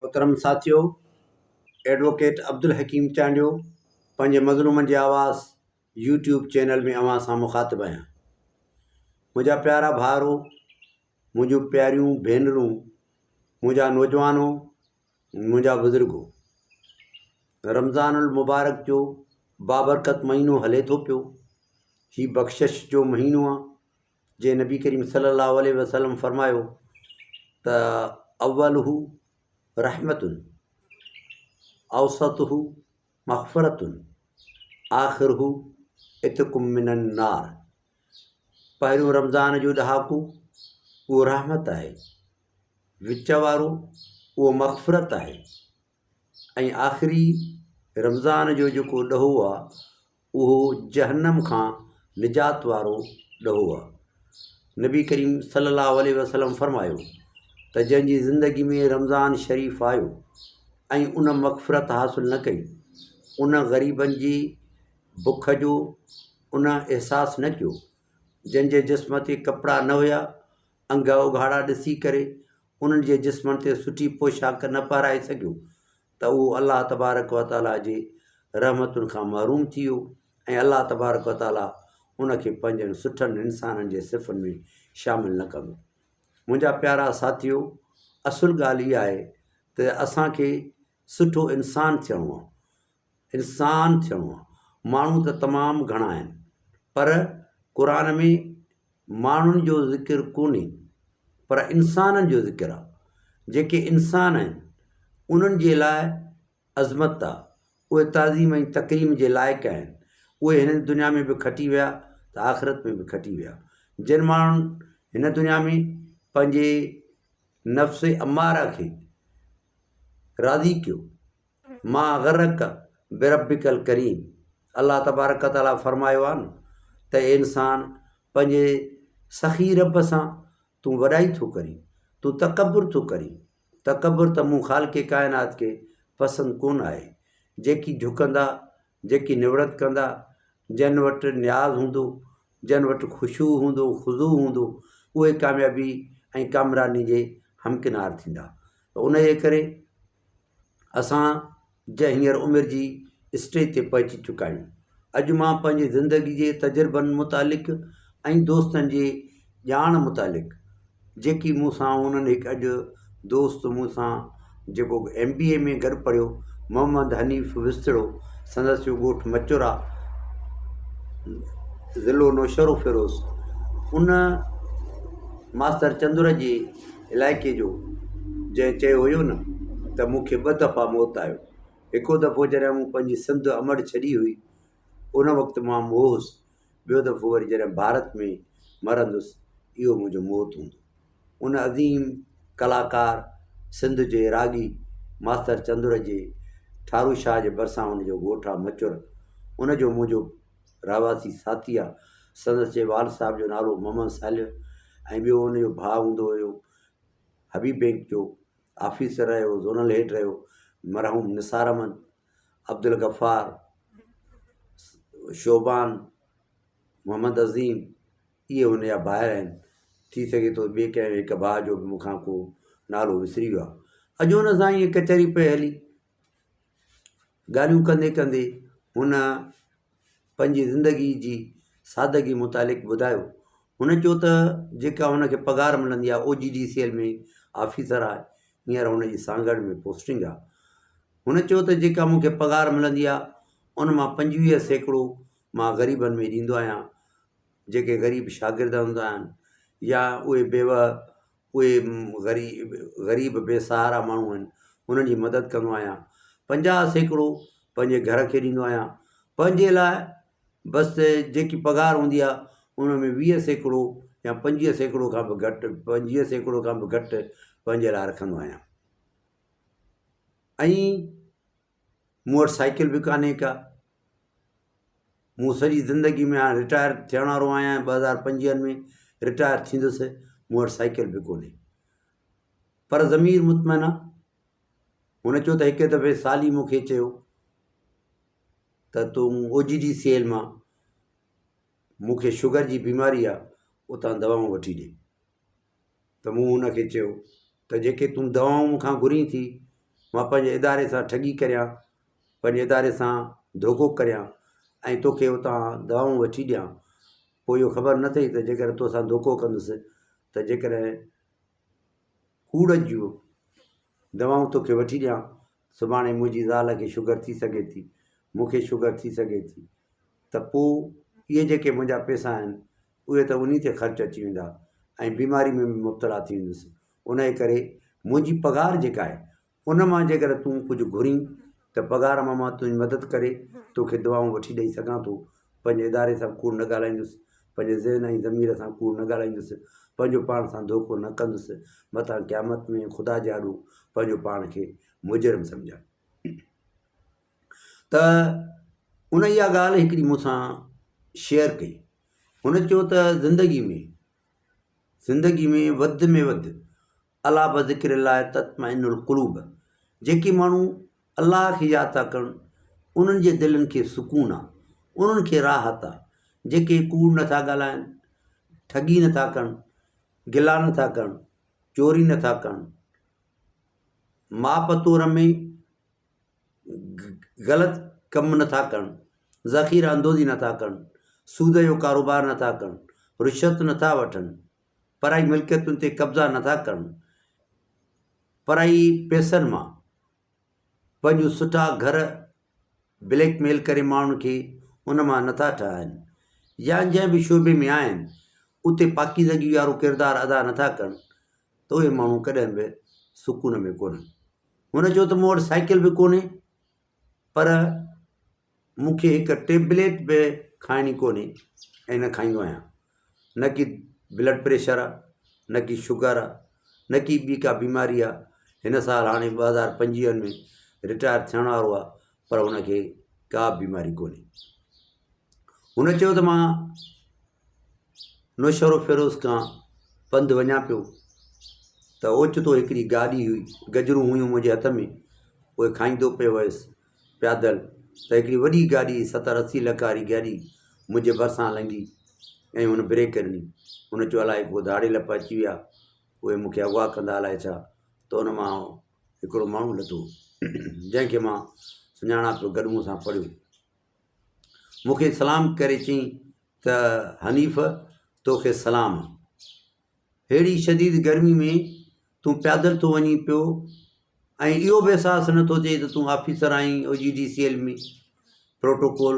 محترم ساٿيو ايڊووڪيٽ عبدالحڪيم چانڊيو پنهنجي مظلومن جي آواز يوٽيوب چينل ۾ اوهان سان مخاطب آهيان. منهنجا پيارا ڀائرو، منهنجون پياريون ڀينرون، منهنجا نوجوانو، منهنجا بزرگو، رمضان المبارڪ جو بابرڪت مهينو هلي ٿو پيو. هي بخشش جو مهينو آ. جنهن نبي ڪريم صلي الله عليه وسلم فرمايو ته اوله رحمت اوسطه مغفرت آخره عتق من النار پهريون رمضان جو ڏهاڪو اهو رحمت آهي وچ وارو اهو مغفرت آهي ۽ آخري رمضان جو جيڪو ڏهو آهي اهو جهنم کان نجات وارو ڏهو آهي. نبي ڪريم صلي الله عليه وسلم فرمايو ته جنهن جي زندگي ۾ رمضان شريف آيو ۽ ان مغفرت حاصل نه ڪئي، ان غريبن جي بک جو ان احساس نه ڪيو، جن جي جسم تي ڪپڙا نه هيا، انگ اگهاڙا ڏسي ڪري انهن جي جسمن تي سٺي پوشاڪ نه پهرائي سگهيو ته اهو الله تبارڪ و تعاليٰ جي رحمتن کان محروم ٿي ويو ۽ الله تبارڪ و تعاليٰ ان کي پنهنجن سٺن انسانن جي صفن ۾ شامل نه ڪندو. منهنجا پيارا ساٿيو! اصل ڳالهه اها آهي ته اسان کي سٺو انسان ٿيڻو آهي، انسان ٿيڻو آهي. ماڻهو ته تمام گهڻا آهن پر قرآن ۾ ماڻهن جو ذڪر ڪونهي پر انسانن جو ذڪر آ. جيڪي انسان آهن انهن جي لاء عظمت آ. اهي تعظيم ۽ تڪريم جي لائق آهن. اهي هن دنيا ۾ به کٽي ويا ته آخرت ۾ به کٽي ويا. جن ماڻهن هن دنيا ۾ پنهنجي نفس اماره کي راضي ڪيو ما غرک بربک الڪريم الله تبارڪ وتعاليٰ فرمايو آهي نه ته اي انسان پنهنجي سخي رب سان تون وڏائي ٿو ڪرين تون تڪبر ٿو ڪرين تڪبر ته مون خالق ڪائنات کي پسند ڪونه آهي جيڪي جهڪندا جيڪي نوڙت ڪندا جن وٽ نياز هوندو جن وٽ خشوع هوندو خضوع هوندو اهي ڪاميابي ۽ ڪامراني جي همڪنار ٿيندا ته ان جي ڪري اسان جنهن هينئر عمر جي اسٽيج تي پهچي چڪا آهيون. اڄ مان پنهنجي زندگي جي تجربن متعلق ۽ دوستن جي ڄاڻ متعلق جيڪي مون سان انهن هڪ اڄ دوست مون سان جيڪو ايم بي اي ۾ گڏ پڙهيو محمد حنيف وسطڙو سندس جو ڳوٺ مچورا ضلعو نوشهروفيروز ان ماستر چندر جي علائقي جو جنهن چيو هيو نه ته مون کي ٻه دفعا موت آيو. هڪو دفعو جڏهن مون پنهنجي سنڌ امڙ ڇڏي هئي، ان وقت مان مئو هوس، ٻيو دفعو وري جڏهن ڀارت ۾ مرندس، اهو منهنجو موت هوندو. ان عظيم ڪلاڪار، سنڌ جي راڳي ماستر چندر جي ٺارو شاهه جي ڀرسان ان جو ڳوٺ آ مچر، ان جو منهنجو رهواسي ساٿي آ. سندس جي والد صاحب جو نالو محمد صالح ۽ ٻيو ان جو ڀاء هوندو هيو حبيب بينڪ جو آفيسر رهيو زونل هيڊ رهيو مرحوم نثار احمد، عبدالغفار، شعبان، محمد عظيم اهي هن جا ڀائر آهن. ٿي سگهي ٿو ٻئي ڪنهن هڪ ڀاء جو به مون کان ڪو نالو وسري ويو آ. اڄ هن سان ائين ڪچهري پئي هلي. ڳالهيون ڪندي ڪندي هن پنهنجي زندگي جي سادگي متعلق ٻڌايو. هن چيو ته جيڪا هن کي پگهار ملندي آهي او جي ڊي سي ايل ۾ آفيسر آهي هينئر هن جي سانگهڙ ۾ پوسٽنگ آهي. هن چيو ته جيڪا مون کي پگهار ملندي آهي ان مان 25% مان غريبن ۾ ڏيندو آهيان جيڪي غريب شاگرد هوندا آهن يا اهي بيوه اهي غريب غريب بي سهارا ماڻهو آهن انهن جي مدد ڪندو آهيان 50% پنهنجي گهر کي ڏيندو آهيان پنهنجي لاء بس جيڪي پگهار هوندي آهي ان ۾ 20% يا 25% کان به گهٽ 25% کان به گهٽ پنهنجي لاء رکندو آهيان ۽ مون وٽ سائيڪل به ڪانهي ڪا مون سڄي زندگي ۾ هاڻي رٽائر ٿيڻ وارو آهيان 2025 ۾ رٽائر ٿيندس مون وٽ سائيڪل به ڪونهي پر ضمير مطمئن آ هن چيو ته هڪ دفعي سالي مون کي چيو ته تون او جي ڊي سي ايل مان مون کي شگر جي بيماري آ اتان دوائون وٺي ڏي ته مون هن کي چيو ته جيڪي تون دوائون مون کان گهرين ٿي مان پنهنجي اداري سان ٺڳي ڪريان، پنهنجي اداري سان ڌوڪو ڪريان ۽ توکي اتان دوائون وٺي ڏيان، پوء اهو خبر نه اٿئي ته جيڪڏهن توسان ڌوڪو ڪندس ته جيڪڏهن ڪوڙ جون دوائون توکي وٺي ڏيان، سڀاڻي منهنجي زال کي شگر ٿي سگهي ٿي، مون کي شگر ٿي سگهي ٿي ته پوء اهي جيڪي منهنجا پئسا آهن اهي ته انهي تي خرچ اچي ويندا ۽ بيماري ۾ به مبتلا ٿي ويندس. انهي ڪري منهنجي پگهار جيڪا آهي ان مان جيڪڏهن تون ڪجهه گهرين ته پگهار مان مان تنهنجي مدد ڪري توکي دوائون وٺي ڏئي سگهان ٿو. پنهنجي اداري سان ڪوڙ نه ڳالهائيندس، پنهنجي ذهن ۽ ضمير سان ڪوڙ نه ڳالهائيندس، پنهنجو پاڻ سان ڌوڪو نه ڪندس، متان قيامت ۾ خدا جي آڏو پنهنجو پاڻ کي مجرم سمجهان. ته ان اها ڳالهه هڪڙي مون سان شيئر ڪئي. هن چيو ته زندگي ۾ زندگي ۾ وڌ ۾ وڌ الا بذڪر الله تطمئن القلوب جيڪي ماڻهو الله کي ياد ٿا ڪن انهن جي دلين کي سڪون آ انهن کي راحت آ جيڪي ڪوڙ نٿا ڳالهائن ٺڳي نٿا ڪن گلا نٿا ڪن چوري نٿا ڪن ماپ تور ۾ غلط ڪم نٿا ڪن، ذخيره اندوزي نٿا ڪن، سود جو ڪاروبار نٿا ڪن، رشوت نٿا وٺن، پرائي ملڪيتن تي قبضا نٿا ڪن، پرائي پئسن مان پنهنجون سٺا گهر بليڪ ميل ڪري ماڻهن کي ان مان نٿا ٺاهن يا جنهن به شعبي ۾ آهن اتي پاڪيزگي وارو ڪردار ادا نٿا ڪن ته اهي ماڻهو ڪڏهن به سڪون ۾ ڪونهن. هن چيو ته مون وٽ سائيڪل به ڪونهي پر مون کي هڪ ٽيبليٽ به کائڻي ڪونهي ۽ نه کائيندو آهيان نه ڪي بلڊ پريشر آهي نه ڪي شگر آهي نه ڪي ٻي ڪا بيماري آهي هن سال هاڻي 2025 ۾ رٽائر ٿيڻ وارو آهي پر هن کي ڪا به بيماري ڪونهي هن چيو ته مان نوشهروفيروز کان پنڌ وڃان پيو ته اوچتو هڪڙي گاڏي هئي، گجرون هيون منهنجي هٿ ۾ اهي کائيندو پيو ويس پيادل ته هڪڙي وڏي گاڏي ستر اسي لک واري گاڏي منهنجي ڀرسان لنگهي ۽ هن بريڪ ڏني. هن چيو الائي ڪو ڌاڙيل پهچي ويا اهي مون کي اغوا ڪندا الائي ڇا ته ان مان هڪڙو ماڻهو لٿو جنهن کي مان سڃاڻان پيو گڏ مون سان پڙهيو. مون کي سلام ڪري چيائين ته حنيف توکي سلام. ههڙي شديد گرمي ۾ تون پيادل ٿو وڃين پيو ۽ اهو به احساس نٿو ٿئي ته تون آفيسر آهين O G D C L ۾ protocol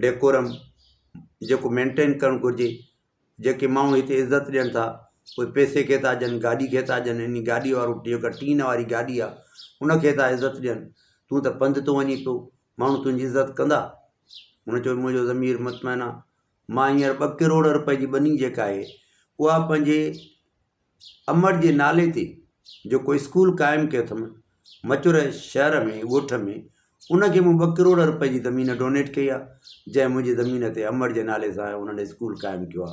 decorum جيڪو مينٽين ڪرڻ گهرجي جيڪي ماڻهو هتي عزت ڏين ٿا اهي پئسي کي ٿا ڏين گاڏي کي ٿا ڏين انهي گاڏي وارو جيڪا ٽين واري گاڏي آهي ان کي ٿا عزت ڏين تون ته پنڌ ٿو وڃين پيو ماڻهو تنهنجي عزت ڪندا؟ هن چيو منهنجو ضمير مطمئن آ، مان هينئر ٻه ڪروڙ رپئي جي ٻني جيڪا آهي اها پنهنجي امڙ جي نالي تي جيڪو اسڪول قائم ڪيو اٿم مچور شهر ۾ ڳوٺ ۾ ان کي مون ٻه ڪروڙ رپئي جي زمين ڊونيٽ ڪئي آ جنهن منهنجي زمين تي امڙ جي نالي سان انهن اسڪول قائم ڪيو آ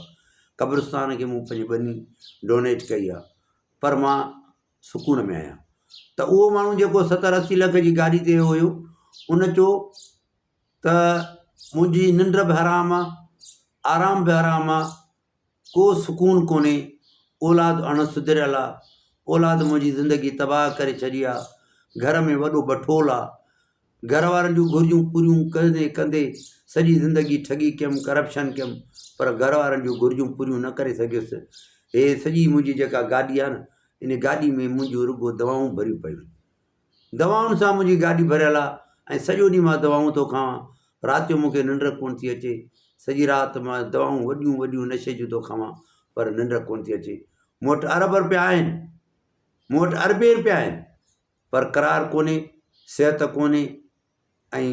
قبرستان کي مون پنهنجي ٻني ڊونيٽ ڪئي آ پر مان سڪون ۾ آهيان ته اهو ماڻهو جيڪو ستر اسي لک جي گاڏي تي هيو ان چيو ته منهنجي ننڊ به حرام آ آرام به حرام آ ڪو سڪون ڪونهي اولاد اڻ سڌريل آ اولاد منهنجي زندگي تباهه ڪري ڇڏي آ گهر ۾ وڏو بٺول آ گهر وارن جون گهرجون پوريون ڪندي ڪندي سڄي زندگي ٺڳي ڪيم، ڪرپشن ڪيم، پر گهر وارن جون گهرجون پوريون نه ڪري سگهيس. هي سڄي منهنجي جيڪا گاڏي آهي نه، ان گاڏي ۾ منهنجون رڳو دوائون ڀريون پيون آهن. دوائن سان منهنجي گاڏي ڀريل آهي ۽ سڄو ڏينهن مان دوائون ٿو کاوان. رات جو مون کي ننڊ ڪونه ٿي اچي. سڄي رات مان دوائون وڏيون وڏيون نشي جون ٿو کاوان، پر ننڊ ڪونه ٿي اچي. مون وٽ ارب رپيا آهن، مون وٽ اربين رپيا آهن، پر قرار ڪونهي، صحت ڪونهي ۽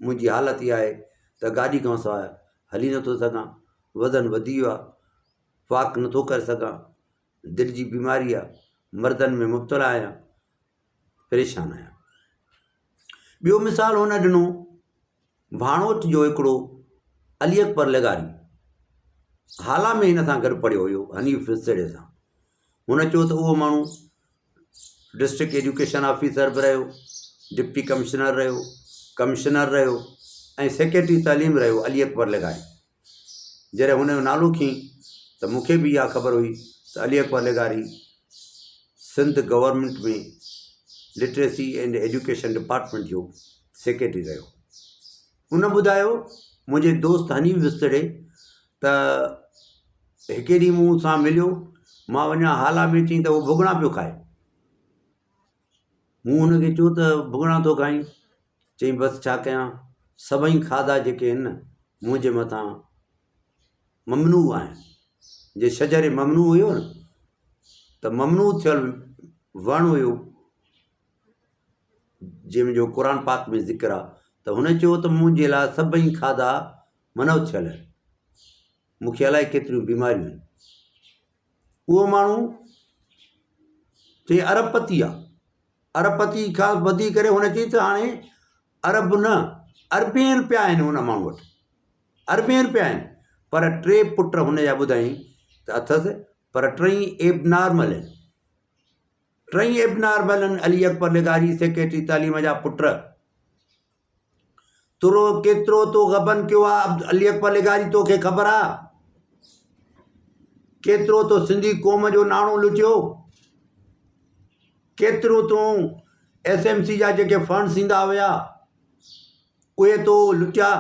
منهنجي حالت اها آهي ته گاڏي کان سواء هلي نٿو سگهان، وزن وڌي ويو آهي، واڪ نٿو ڪري سگهان، دل جي بيماري آهي، مرضن ۾ مبتلا آهيان، پريشان آهيان. ٻيو مثال هن ڏنو ڀاڻوٺ جو هڪڙو علي اڪبر لغاري هالا ۾ هن سان گڏ پڙهيو هيو حنيف وسطڙي سان. هن چيو ته اهو ماڻهو ڊسٽرڪٽ ايجوڪيشن آفيسر به رهيو، ڊپٽي ڪمشنر رهيو، ڪمشنر رهيو ۽ سيڪريٽري تعليم رهيو علي اڪبر لغاري. جڏهن هن جو نالو کنئي ته مون کي به اها خبر هئي ته علي اڪبر لغاري Sindh government ۾ literacy and education department جو سيڪريٽري رهيو. ان ٻڌايو منهنجي دوست حنيف وسطڙي ته هڪ ڏينهن مون سان مليو مان وڃان هالا ۾ چئين ته هو ڀڳڙا پيو کائي. مون هن کي چيو ته ڀڳڙا ٿو کائين؟ چئين بس ڇا ڪيان سڀئي کاڌا جيڪي آهن نه منهنجي مٿان ممنوع آهن. جي شجر ممنوع هيو نه ته ممنوع ٿيل وڻ هيو جنهن جو قرآن پاڪ ۾ ذڪر آهي ته هن چيو ته منهنجي لاء سڀئي کاڌا منع ٿيل آهن مونکي الائي ڪيتريون بيماريون آهن اهو ماڻهو چي ارب پتي آهي ارب پتي کان وڌي ڪري هن چئي ته هاڻي ارب نه اربين روپيا آهن هن ماڻهو وٽ اربين روپيا آهن پر ٽي پٽ هن جا ٻڌائين ته اٿس پر ٽئي ايب نارمل آهن ٽئي ايب نارمل آهن علي اڪبر لغاري سيڪريٽري تعليم جا پٽ ترو ڪيترو تو غبن ڪيو آ علي اڪبر لغاري توکي خبر آ ڪيترو تو سنڌي قوم جو ناڻو لٽيو ڪيترو تون ايس ايم سي جا جيڪي فنڊس ايندا هيا اهي تو لٽيا،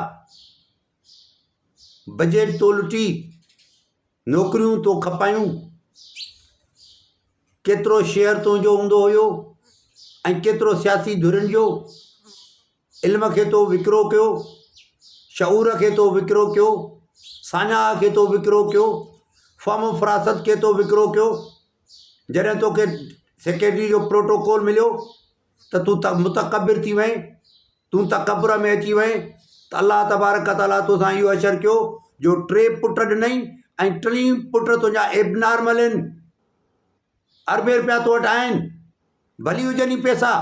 بجيٽ تو لٽي، نوڪريون تو کپايون، ڪيترو شيئر تنهنجو هوندو هيو ۽ ڪيترو سياسي ڌرين جو، علم کي تو وڪرو ڪيو، شعور کي تو وڪرو ڪيو، ساڃاهه کي تو وڪرو ڪيو، فهم و فراست کي تو وڪرو ڪيو، جڏهن توکي سيڪريٽري جو پروٽوڪول مليو ته تون متڪبر ٿي وئين، تون تڪبر ۾ اچي وئين ته الله تبارڪ وتعاليٰ توسان اهو حشر ڪيو جو ٽي پٽ ڏنئي ۽ ٽئي پٽ تنهنجا ايبنارمل آهن، اربين رپيا تو وٽ آهن، ڀلي هجن ئي پئسا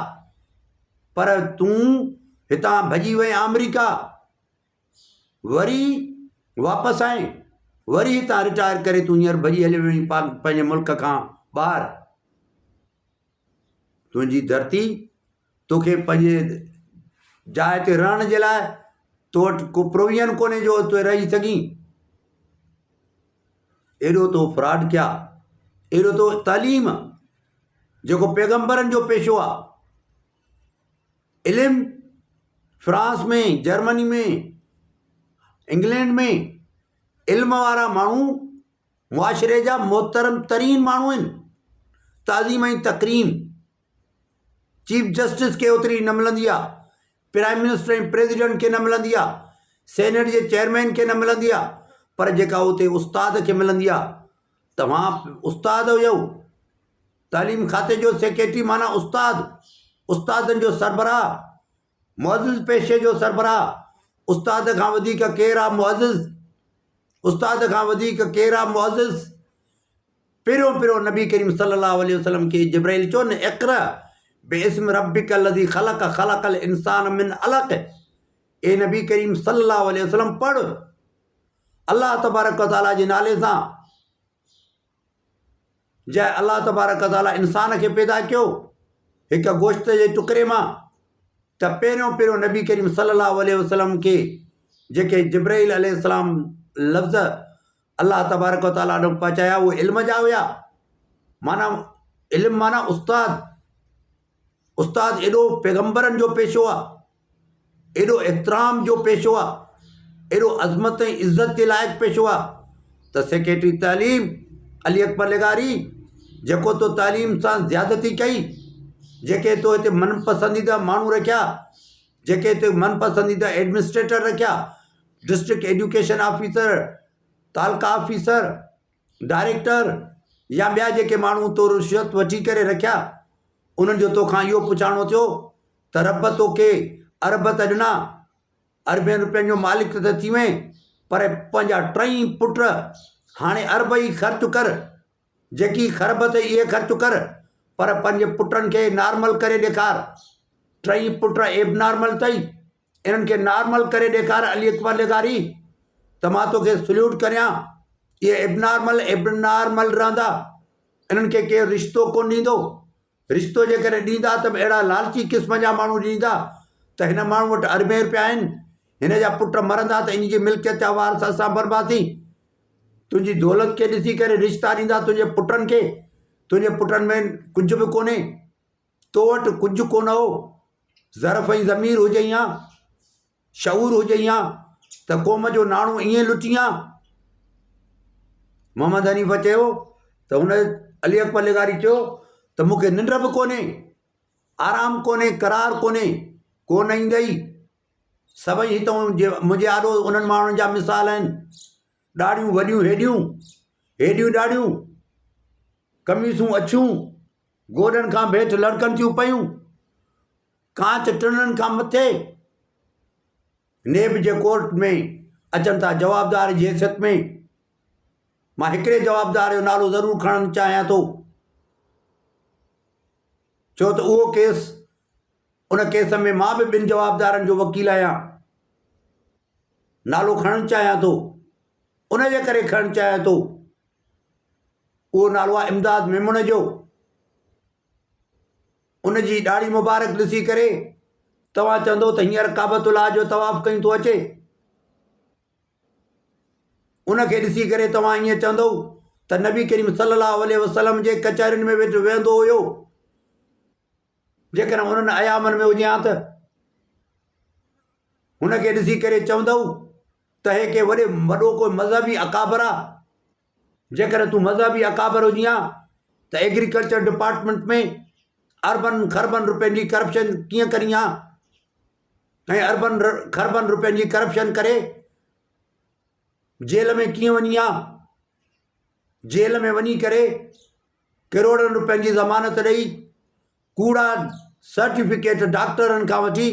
پر تون هتان ڀڄي وئين آمريڪا، وري واپس آئين، وري هتان رٽائر ڪري تون هينئر ڀڄي هليو وئين پنهنجي ملڪ کان ٻاهر. تنهنجي ڌرتي توکي پنهنجي جاء تي رهڻ جي لاء تو وٽ ڪو پروويزن ڪونهي جو اتي رهي سگهين ايڏو تو فراڊ ڪيا ايڏو تو تعليم جيڪو پيغمبرن جو پيشو آ علم فرانس ۾ جرمني ۾ انگلينڊ ۾ علم وارا ماڻهو معاشري جا محترم ترين ماڻهو آهن تعظيم ۽ تڪريم چيف جسٽس کي اوتري نه ملندي آهي پرائم منسٽر ۽ پريزيڊنٽ کي نه ملندي آهي سينيٽ جي چيئرمين کي نه ملندي آهي پر جيڪا اتي استاد کي ملندي آهي توهان استاد هجو تعليم کاتي جو سيڪريٽري معنيٰ استاد استادن جو سربراهه معزز پيشي جو سربراهه، استاد کان وڌيڪ ڪير آ معزز، استاد کان وڌيڪ ڪير آ معزز. پهريون پهريون نبي ڪريم صلي الله عليه وسلم کي جبرائيل چيو نه اقرا باسم ربک الذي خلق خلق الانسان من علق اي نبي ڪريم صلي الله عليه وسلم پڙھ الله تبارڪ وتعالي جي نالي سان جنهن الله تبارڪ وتعاليٰ انسان کي پيدا ڪيو هڪ گوشت جي ٽڪري مان ته پهريون پهريون نبي ڪريم صلي الله عليه وسلم کي جيڪي جبرائيل عليه السلام لفظ الله تبارڪ وتعاليٰ ڏانهن پهچايا اهي علم جا هيا معنيٰ علم معنيٰ استاد استاد ايڏو پيغمبرن جو پيشو آ، ايڏو احترام جو پيشو آ، ايڏو عظمت ۽ عزت جي لائق پيشو آ ته سيڪريٽري تعليم علي اڪبر لغاري جيڪو تو تعليم سان زيادتي ڪئي، جيڪي تو هتي من پسنديده ماڻهو رکيا، جيڪي هتي من پسنديده ايڊمنسٽريٽر رکيا، ڊسٽرڪٽ ايجوڪيشن آفيسر، تعلقه آفيسر، ڊائريڪٽر يا ٻيا جيڪي ماڻهو تو رشوت وٺي ڪري رکيا انهن جو توکان اهو پڇاڻو ٿيو ته رب توکي ارب ته ڏنا اربين روپين جو مالڪ ته ٿي وئين پر پنهنجا ٽئي پٽ هاڻي ارب ئي خرچ ڪر جيڪي خرب اٿئي اهي خرچ ڪر پر پنهنجي پٽن کي نارمل ڪري ڏيکار ٽئي پٽ ايب نارمل اٿئي انهن کي نارمل ڪري ڏيکار علي اڪبر لغاري ته مان توکي سليوٽ ڪريان اهي ائبنارمل ائبنارمل رهندا انهن کي ڪير رشتو ڪونه ڏيندو رشتو جيڪڏهن ڏيندا ته به اهڙا لالچي قسم جا ماڻهو ڏيندا ته هن ماڻهو وٽ اربين روپيا آهن هن جا پٽ مرندا ته ان جي ملڪيت جا وارث اسان بڻباسين تنهنجي دولت کي ڏسي ڪري رشتا ڏيندا تنهنجي پٽن کي تنهنجي پٽن ۾ ڪجهه به ڪونهي. تو وٽ ڪجهه ڪونه هو، ظرف ۽ ضمير هجئي ها، شعور هجئي ها ته قوم جو ناڻو ائين لٽين ها؟ محمد حنيف چيو ته هن علي اڪبر لغاري چيو ته مون کي ننڊ به ڪونهي، آرام ڪونهي، قرار ڪونهي، ڪو نه ايندئي. سڀئي هتئون منهنجي آڏو انهن ماڻهن جا مثال آهن. ڏاڙهيون وڏيون هيڏيون، هيڏيون ڏاڙهيون، قميصون اڇيون، گوڏن کان ڀيٽ لڙڪن ٿيون پيون، ڪانچ ٽڻن کان مٿي. نيب جي ڪورٽ ۾ اچن ٿا جوابدار جي حيثيت ۾. مان هڪڙي جوابدار جو نالو ضرور کڻڻ چاهيان ٿو، ڇو ته اهو ڪيس ان ڪيس ۾ مان به ٻن جوابدارن جو وڪيل آهيان. نالو کڻڻ چاهيان ٿو، ان جي ڪري کڻڻ چاهيان ٿو. اهو نالو آهي امداد ميمڻ جو. ان جي ڏاڙهي مبارڪ ڏسي ڪري توهان چوندو ته هينئر ڪعبة الله جو طواف ڪئي ٿو اچي. ان کي ڏسي ڪري توهان ائين چوندو ته نبي ڪريم صلي الله عليه وسلم جي ڪچهرين ۾ ويٺو ويهندو هيو. جيڪڏهن انهن ايامن ۾ هجي ها ته هن کي ڏسي ڪري چوندؤ ته هي ڪي وڏي وڏو ڪو مذهبي اڪابر آ. جيڪڏهن تون مذهبي اڪابر هجين ها ته ايگريڪلچر ڊپارٽمينٽ ۾ اربن کربن روپين جي ڪرپشن ڪيئن ڪرين ها ۽ اربن کربن روپين جي ڪرپشن ڪري جيل ۾ ڪيئن وڃين ها؟ جيل ۾ وڃي ڪري ڪروڙن روپين جي ضمانت ڏئي ڪوڙا سرٽيفڪيٽ ڊاڪٽرن کان وٺي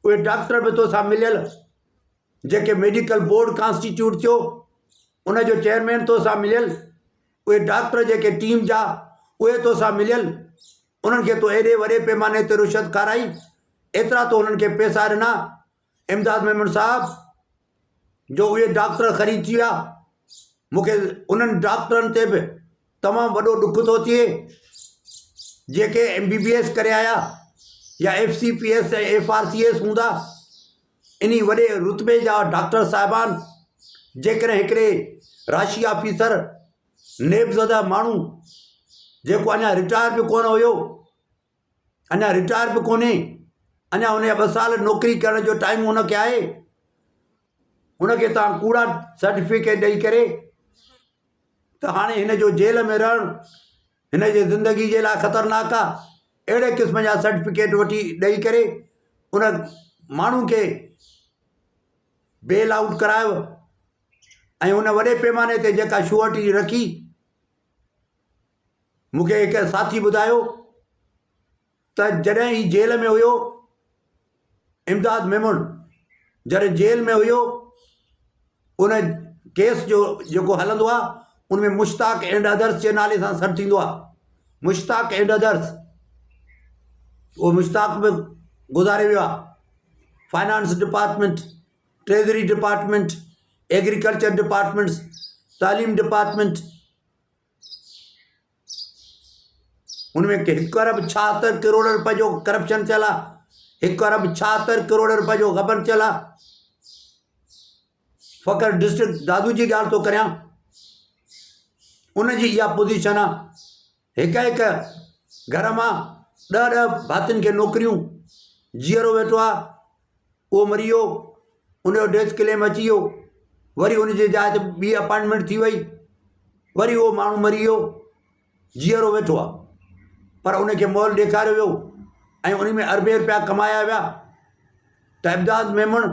اهي ڊاڪٽر به توسان مليل جيڪي ميڊيڪل بورڊ ڪانسٽيٽيوٽ ٿيو ان جو چيئرمين توسان مليل اهي ڊاڪٽر جيڪي ٽيم جا اهي توسان مليل انهن کي تو ايڏي وڏي پيماني تي رشوت کارائي ايترا تو انهن کي پيسا ڏنا امداد ميمڻ صاحب جو اهي ڊاڪٽر خريد ٿي ويا مون کي انهن ڊاڪٽرن تي به تمام وڏو ڏک ٿو ٿئي جيڪي ايم بي بي ايس ڪري آيا يا F C P S ۽ F R C S هوندا انهي وڏي رتبي جا ڊاڪٽر صاحبان جيڪڏهن هڪڙي راشي آفيسر نيب زده ماڻهو جيڪو اڃا رٽائر به ڪونه هيو اڃا رٽائر به ڪونهي، اڃا هن جا ٻه سال نوڪري ڪرڻ جو ٽائيم هن کي آهي، هن کي توهان ڪوڙا سرٽيفڪيٽ ڏئي ڪري ته هاڻي هن جو جيل ۾ رهڻ هن جي زندگي جي لاء خطرناڪ آهي، اهڙي قسم جا سرٽيفڪيٽ وٺي ڏئي ڪري ان ماڻهو کي بيل آئوٽ ڪرايو ۽ هن وڏي پيماني تي جيڪا شوئرٽي رکي مون کي هڪ ساٿي ٻڌايو ته جڏهن هي جيل ۾ هيو امداد ميمڻ جڏهن جيل ۾ هيو ان ڪيس جو جيڪو هلندو آهي ان ۾ مشتاق اينڊ ادرس جي نالي سان سڏ ٿيندو آهي مشتاق اينڊ ادرس اهو مشتاق به گذاري ويو آهي finance department treasury department agriculture departments تعليم ڊپارٽمينٽ ان ۾ هڪ ارب ڇاهتر ڪروڙ روپين جو ڪرپشن ٿيل آهي هڪ ارب ڇاهتر ڪروڙ روپين جو غبن ٿيل آهي فقط ڊسٽرڪٽ دادو جي ڳالهه ٿو ڪريان ان جي اها پوزيشن آهي هڪ هڪ گهر مان ڏهه ڏهه ڀاتين کي نوڪريون جيئرو ويٺو آهي اهو مري ويو ان جو ڊيٿ ڪليم اچي ويو وري ان جي جاء تي ٻي اپائنٽمينٽ ٿي وئي وري اهو ماڻهو مري ويو جيئرو ويٺو آهي پر ان کي مئل ڏيکاريو ويو ۽ ان ۾ اربين روپيا ڪمايا ويا ته امداد ميمڻ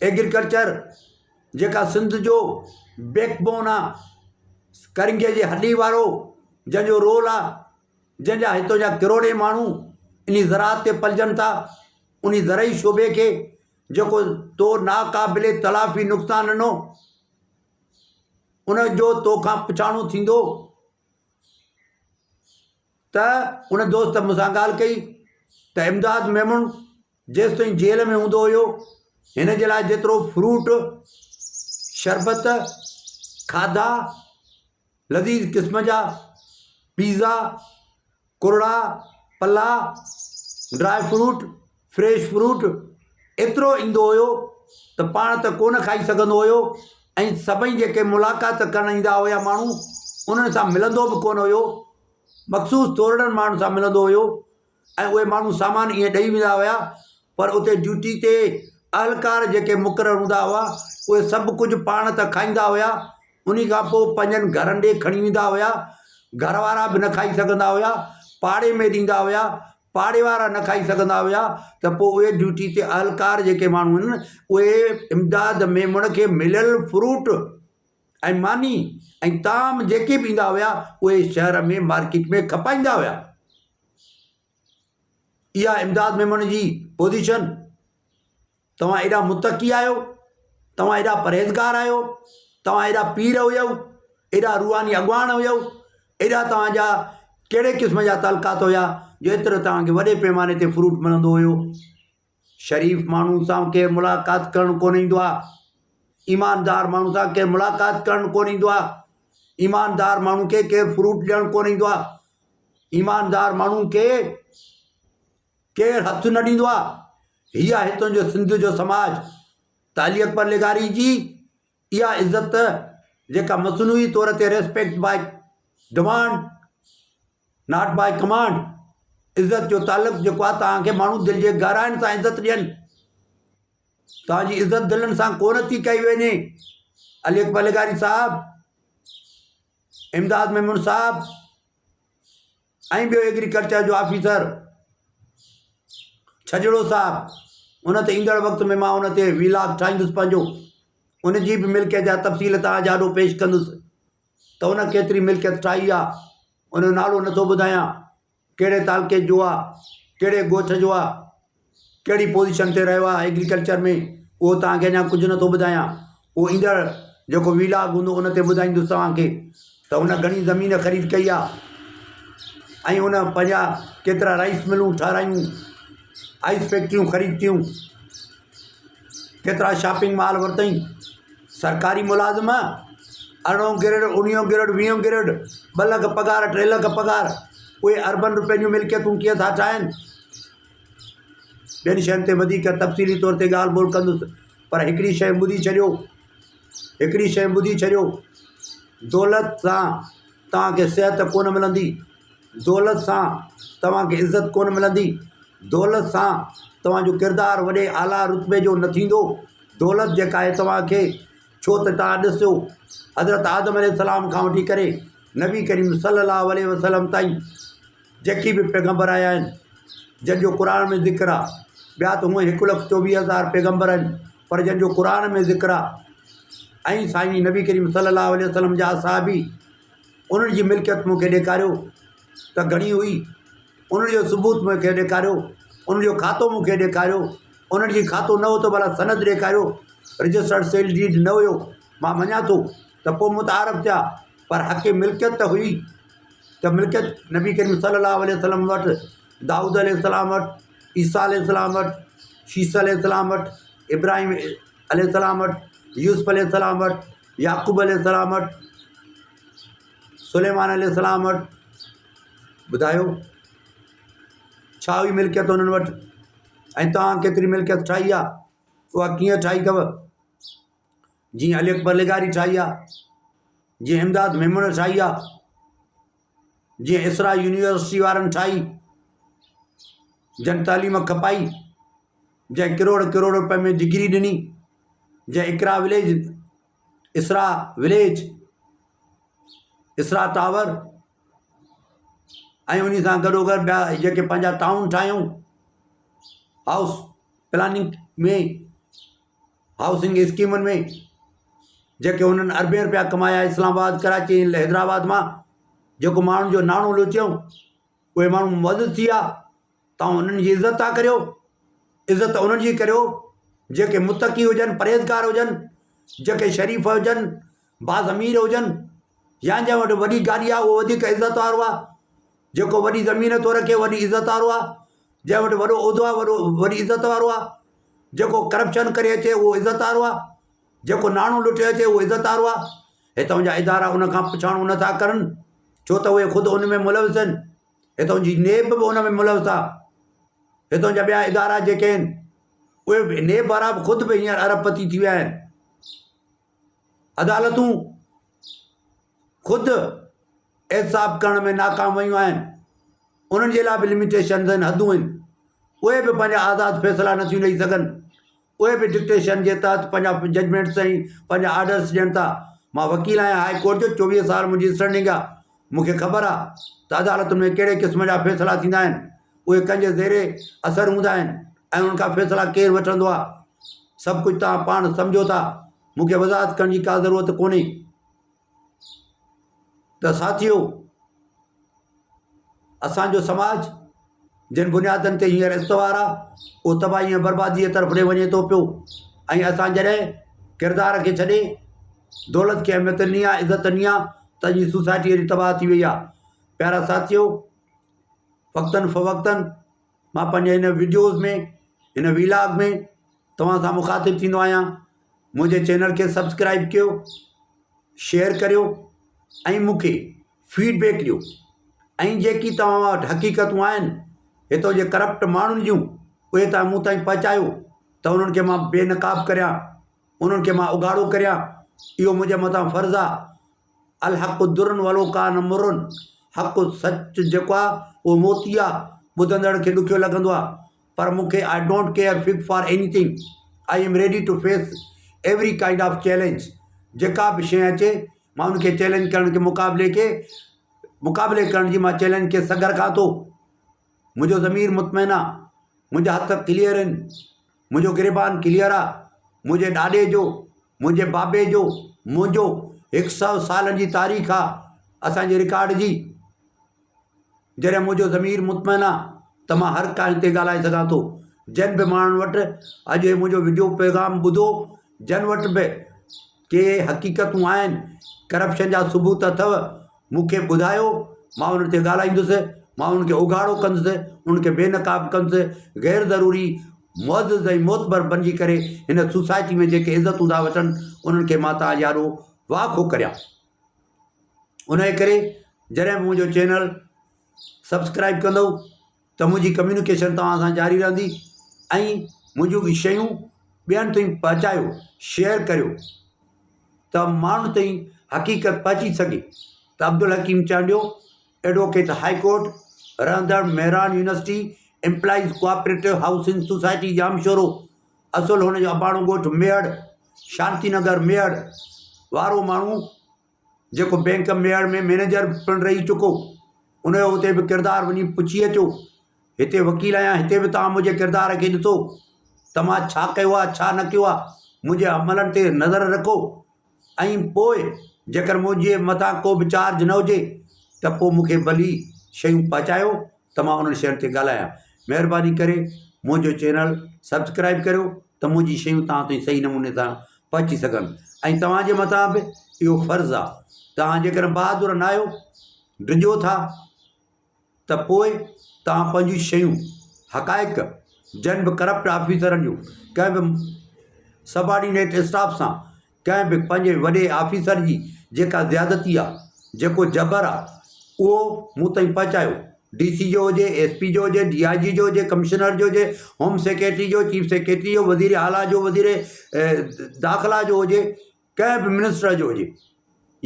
ايگريڪلچر جيڪا سنڌ جو بيڪ بون آهي ڪرنگهي جي هڏي وارو جنهن جو رول آهي جنهن جا هتو جا ڪروڙين ماڻهو ان زراعت تي پلجن ٿا انهي زرعي شعبي کي جيڪو تو ناقابل تلافي نقصان ڏنو، ان جو تو کان پڇاڻو ٿيندو ته ان دوست مون سان ڳالهه ڪئي ته امداد ميمڻ جيستائين جيل ۾ هوندو هيو هن جي لاء جيترو فروٽ، شربت، کاڌا، لذيذ قسم جا پيزا، ڪرڙا، پلا، ڊرائي فروٽ، فريش فروٽ ايترو ايندو هيو ته پاڻ ته ڪونه کائي سگهندو هيو ۽ سڀئي جيڪي ملاقات ڪرڻ ايندا هيا ماڻهو انهن سان ملندو به ڪونه هيو مخصوص ٿورڙن ماڻهن سان ملندو هيو. ۽ اهي ماڻهو سامان ائين ڏئي ويندا هيا پر اتي ڊيوٽي تي اهلڪار جيڪي مقرر هوندا هئا اهي سڀ ڪجهه پاڻ ته کائيندا هيا انهي کان پوء پنهنجن گهرن ڏي کڻي ويندا هيا گهر وارا به نه کائي سگهندا هيا پاڙي ۾ ڏيندا هيا پاڙي وارا نه کائي سگهندا هيا ته پوء اهي ڊيوٽي تي اهلڪار جيڪي ماڻهو آهن اهي امداد ميمڻ کي مليل فروٽ ۽ ماني ۽ طعام جيڪي به ايندا هيا اهي شهر ۾ مارڪيٽ ۾ کپائيندا هيا. اها امداد ميمڻ جي پوزيشن توهان ايڏا متقي آهيو توهان ايڏا پرهيزگار آهيو توهان ايڏا پير هيو ايڏا روحاني اڳواڻ هيو ايڏا توهان جا ڪهڙي قسم جا تعلقات هيا جو ايترو توهان کي وڏي پيماني تي فروٽ ملندو هيو شريف ماڻهو سان ڪير ملاقات ڪرڻ ڪونه ايندو آهي. ايماندار ماڻهو سان ڪير ملاقات ڪرڻ ڪونه ايندو آهي. ايماندار ماڻهو کي ڪير فروٽ ڏيڻ ڪونه ايندو آهي. ايماندار ماڻهو کي ڪير هٿ نه ڏيندو آهي. هي آهي هتان جو سنڌ جو سماج. ته علي اڪبر لغاري جي اها عزت جيڪا مصنوعي طور تي respect by demand not by command عزت جو تعلق جيڪو آهي توهان کي ماڻهو دل جي گهراين سان عزت ڏين توهان جي عزت دلن سان ڪونه ٿي ڪئي وڃي علي اڪبر لغاري صاحب امداد ميمڻ صاحب ۽ ٻيو ايگريڪلچر جو آفيسر ڇڄڙو صاحب ان تي ايندڙ وقت ۾ مان ان تي ويلاگ ٺاهيندس پنهنجو ان جي به ملڪيت جا تفصيل توهان جي آڏو پيش ڪندس ته ان ڪيتري ملڪيت ٺاهي آ، ان جو نالو نٿو ٻڌايان، ڪهڙي تعلقي جو آ، ڪهڙي ڳوٺ جو آ، ڪهڙي پوزيشن تي رهيو آ ايگريڪلچر ۾ اهو توهان کي اڃا ڪجهه نٿو ٻڌايان، اهو ايندڙ جيڪو ويلاگ هوندو ان تي ٻڌائيندس توهان کي ته هن گهڻي زمين خريد ڪئي آ ۽ ان پنهنجا ڪيترا رائيس ملون ٺهرايون، آئس فيڪٽريون خريد ڪيون. ڪيترا شاپنگ مال ورتائين. سرڪاري ملازم ارڙهون گريڊ، اڻويهون گريڊ، ويهون گريڊ، ٻه لک پگهار، ٽي لک پگهار، اهي اربن روپين جون ملڪيتون ڪيئن ٿا ٺاهين؟ ٻين شين تي وڌيڪ تفصيلي طور تي ڳالهه ٻولهه ڪندس پر هڪڙي شيء ٻڌي ڇڏيو، هڪڙي شيء ٻڌي ڇڏيو، دولت سان توهان کي صحت ڪونه ملندي. دولت سان توهان کي عزت ڪونه ملندي، دولت سان توهان جو ڪردار وڏي اعليٰ رتبي جو نه ٿيندو، دولت جيڪا آهي توهان کي ڇو ته توهان ڏسو حضرت آدم عليه السلام کان وٺي ڪري نبي ڪريم صلي الله عليه وسلم تائين جيڪي به پيغمبر آيا آهن جن جو قرآن ۾ ذڪر آهي ٻيا ته هونئن هڪ لک 24,000 پيغمبر آهن پر جن جو قرآن ۾ ذڪر آهي ۽ سائين نبي ڪريم صلي الله عليه وسلم جا اصحابي انهن جي ملڪيت مون کي ڏيکاريو ته گهڻي هئي، انهن جو ثبوت مون کي ڏيکاريو، انهن جو کاتو مون کي ڏيکاريو، انهن جي کاتو نه هو ته ڀلا سند ڏيکاريو، رجسٽرڊ سيل ڊيڊ نه هيو، مان مڃان ٿو ته پوء متعارف ٿيا پر حق ملڪيت ته هئي ته ملڪيت نبي ڪريم صلي الله عليه وسلم وٽ، دائود عليه السلام وٽ، عيسيٰ عليه السلام وٽ، شيث عليه السلام وٽ، ابراهيم عليه السلام وٽ، يوسف عليه السلام وٽ، يعقوب عليه السلام وٽ، سليمان عليه السلام وٽ، ٻڌايو ڇا هئي ملڪيت انهن وٽ ۽ توهان ڪيتري ملڪيت ٺاهي آهي اها ڪيئن ٺاهي اٿو جيئن علي اڪبر لغاري ٺاهي آهي جيئن امداد ميمڻ ٺاهي آهي جيئن اسرا يونيورسٽي وارن ٺاهي جن تعليم کپائي جنهن ڪروڙ ڪروڙ روپين ۾ ڊگري ڏني جنهن Iqra village Isra village Isra tower ۽ ان سان گڏو گڏ ٻيا جيڪي پنهنجا ٽائون ٺاهيون هائوس پلاننگ ۾ هائوسنگ اسڪيمن ۾ جيڪي انهن اربين روپيا ڪمايا اسلام آباد ڪراچي حيدرآباد مان جيڪو ماڻهن جو ناڻو لوچيو اهي ماڻهو مدد ٿي ويا توهان انهن جي عزت ٿا ڪريو عزت انهن جي ڪريو جيڪي متقي هجن پرهيزگار هجن جيڪي شريف هجن باضمير هجن يا جنهن وٽ وڏي گاڏي آهي اهو وڌيڪ عزت وارو آهي جيڪو وڏي زمين ٿو رکي وڏي عزت وارو آهي جنهن وٽ وڏو عهدو آهي وڏو وڏي عزت وارو آهي جيڪو ڪرپشن ڪري اچي اهو عزت وارو آهي جيڪو ناڻو لٽي اچي اهو عزت وارو آهي هتان جا ادارا ان کان پڇاڻو نٿا ڪرن ڇو ته اهي خود ان ۾ ملوث آهن هتان جي نيب به ان ۾ ملوث آهي هتان جا ٻيا ادارا جيڪي آهن اهي به نيب وارا به خود به هينئر ارب پتي ٿي ويا آهن عدالتون خود احتساب ڪرڻ ۾ ناڪام ويون آهن. انهن جي لاء به لميٽيشنز آهن، حدون آهن. اهي به پنهنجا آزاد فيصلا نٿيون ڏئي سگهن. اهي به ڊڪٽيشن جي تحت پنهنجا ججمينٽس ۽ پنهنجا آرڊرس ڏين ٿا. مان وڪيل آهيان هاء ڪورٽ جو، 24 سال منهنجي اسٽينڊنگ آهي. مون کي خبر آهي ته عدالتن ۾ ڪهڙي قسم جا فيصلا ٿيندا آهن، اهي ڪنهن جي زير اثر هوندا آهن ۽ انهن کان فيصلا ڪير وٺندو آهي. سڀ ڪجهه توهان پاڻ سمجهو ٿا، مون کي وضاحت ڪرڻ جي ڪا ضرورت ڪونهي. ته ساٿيو! اسان جو سماج جن بنيادن تي هينئر استوار آهي، اهو تباهي ۽ برباديء طرف ڏي وڃي ٿو پيو ۽ اسان جڏهن ڪردار کي ڇڏي دولت کي اهميت ڏني آهي، عزت ڏني آهي ته اڄ سوسائٽي ايڏي تباهه ٿي وئي آهي. پيارا ساٿيو! وقتن فوقتن مان پنهنجي هن وڊيوز ۾ هن ويلاگ ۾ توهان سان مخاطب ٿيندو آهيان. منهنجي چينل کي سبسڪرائب ڪيو، شيئر ڪريو ۽ مون کي فيڊ بيڪ ڏيو ۽ جيڪي توهان وٽ حقيقتون آهن هتو جي ڪرپٽ ماڻهن جون اهي توهان مون تائين پهچايو ته انهن کي مان بي نقاب ڪريان انهن کي مان اگهاڙو ڪريان اهو منهنجي مٿان فرض آهي. الحق در ولو ڪان مر، حق، سچ، جيڪو آهي اهو موتي آهي، ٻڌندڙ کي ڏکيو لڳندو آهي پر مون کي I don't care fig for anything, I am ready to face every kind of challenge, جيڪا به شيء اچي مان ان کي چئلينج ڪرڻ کي مقابلي کي مقابلي ڪرڻ جي مان چئلينج کي سگهه رکان ٿو، منهنجو ضمير مطمئن آهي، منهنجا هٿ ڪليئر آهن. منهنجو گريبان ڪليئر آ، منهنجي ڏاڏي جو، منهنجي بابي جو، منهنجو هڪ سئو سالن جي تاريخ آ اسان جي رڪارڊ جي. جڏهن منهنجو ضمير مطمئن آ ته مان هر ڪنهن تي ڳالهائي سگهان ٿو. جن به ماڻهن وٽ اڄ هي منهنجو وڊيو پيغام ٻڌو، جن وٽ به ڪي حقيقتون آهن، ڪرپشن جا ثبوت اٿو، مون کي ٻڌايو، مان انهن تي ڳالهائيندس، مان انهن کي اگهاڙو ڪندس، انهن کي بي نقاب ڪندس، غير ضروري معزز ۽ معتبر بنجي ڪري هن سوسائٽي ۾ جيڪي عزتون ٿا وٺن، انهن کي مان توهان جي آڏو واکو ڪريان. انهيء ڪري جڏهن به منهنجو چينل سبسڪرائيب ڪندؤ ته منهنجي ڪميونيڪيشن توهان سان جاري رهندي ۽ منهنجون به شيون ٻين تائين پهچايو، شيئر ڪريو ته ماڻهن تائين حقيقت پهچي سگهي ته Abdulhakeem Chandio advocate high court رهندڙ Mehran university employees cooperative housing society Jamshoro اصل هن جو اباڻو ڳوٺ ميهڙ شانتي نگر ميهڙ وارو ماڻهو جيڪو بئنڪ ميهڙ ۾ مئنيجر پڻ رهي چڪو، ان جو اتي به ڪردار وڃي پڇي اچو. هتي وڪيل آهيان، هتي به توهان منهنجي ڪردار کي ڏسو ته مان ڇا ڪيو آهي، ڇا نه ڪيو آهي. منهنجي عملن تي نظر رکو ۽ پوء جيڪر منهنجي مٿان ڪو به چارج نه هجي ته پوء مون کي ڀلي شيون پهچايو ته مان انهن شين تي ڳالهايان. مهرباني ڪري منهنجو چينل سبسڪرائيب ڪريو ته منهنجي شيون توهان تائين صحيح نموني سان پهچي سگهن ۽ توهان جي مٿان به اهو فرض آ توهان جيڪڏهن بهادر نه آهيو ڊڄو ٿا ته پوء توهان پنهنجون شيون حقائق جن به ڪرپٽ آفيسرن جون ڪنهن به سبارڊينيٽ اسٽاف سان ڪنهن به پنهنجي وڏي آفيسر جي جيڪا زيادتي آ، جيڪو جبر آ، اهو مون تائين پهچايو. ڊي سي جو هجي، ايس پي جو هجي، ڊي I جي جو هجي، ڪمشنر جو هجي، هوم سيڪريٽري جو، چيف سيڪريٽري جو، وزير اعليٰ جو، وزير داخلا جو هجي، ڪنهن به منسٽر جو هجي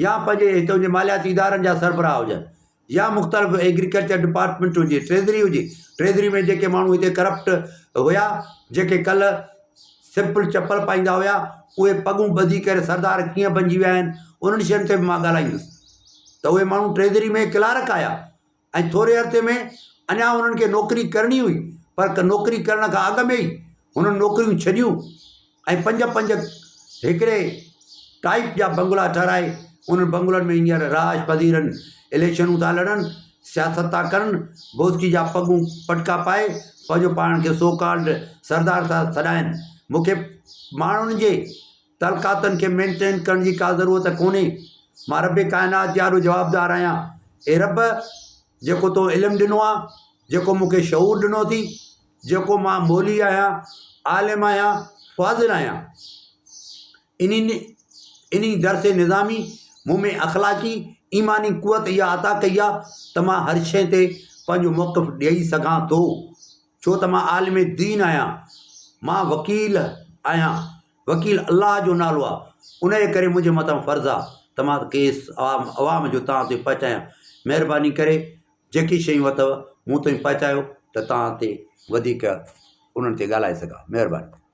يا پنهنجي هتان جي مالياتي ادارن جا سربراهه هجن. يا مختلف ايگريڪلچر ڊپارٽمينٽ هجي ٽريزري هجي ٽريزري ۾ جيڪي ماڻهو هتي ڪرپٽ هيا جيڪي ڪلهه سمپل چپل پائيندا هيا اهي پڳون ٻڌي ڪري سردار ڪيئن بنجي ويا آهن انهن شين تي به مان ڳالهائيندس ته اهي ماڻهو ٽريزري ۾ ڪلارڪ آيا ۽ ٿوري عرصي ۾ اڃا انهن کي نوڪري ڪرڻي هئي پر نوڪري ڪرڻ کان اڳ ۾ ئي هنن نوڪريون ڇڏيون ۽ پنج پنج هڪڙي ٽائيپ جا بنگلا ٺهرائي انهن بنگلن ۾ هينئر رهائش پذير آهن اليڪشنون ٿا لڙن سياست ٿا ڪرن بوسڪي جا پڳون پٽڪا پائي پنهنجو پاڻ کي سو ڪالڊ سردار ٿا سڏائن مونکي ماڻهن جي تعلقاتن کي مينٽين ڪرڻ جي ڪا ضرورت ڪونهي مان رب ڪائنات جي آڏو جوابدار آهيان اي رب جيڪو تو علم ڏنو آهي جيڪو مونکي شعور ڏنو اٿئي جيڪو مان مولوي آهيان، عالم آهيان، فاضل آهيان. انهن انهي درس نظامي مون ۾ اخلاقي، ايماني قوت اها عطا ڪئي آهي ته مان هر شيء تي پنهنجو موقف ڏيئي سگهان ٿو. ڇو ته مان عالم دين آهيان، مان وڪيل آهيان، وڪيل الله جو نالو آهي، انهيء ڪري منهنجي مٿان فرض آهي ته مان ڪيس عوام جو توهان تائين پهچايان. مهرباني ڪري. جيڪي شيون اٿو مون تائين پهچايو ته توهان تي وڌيڪ انهن تي ڳالهائي سگهان. مهرباني.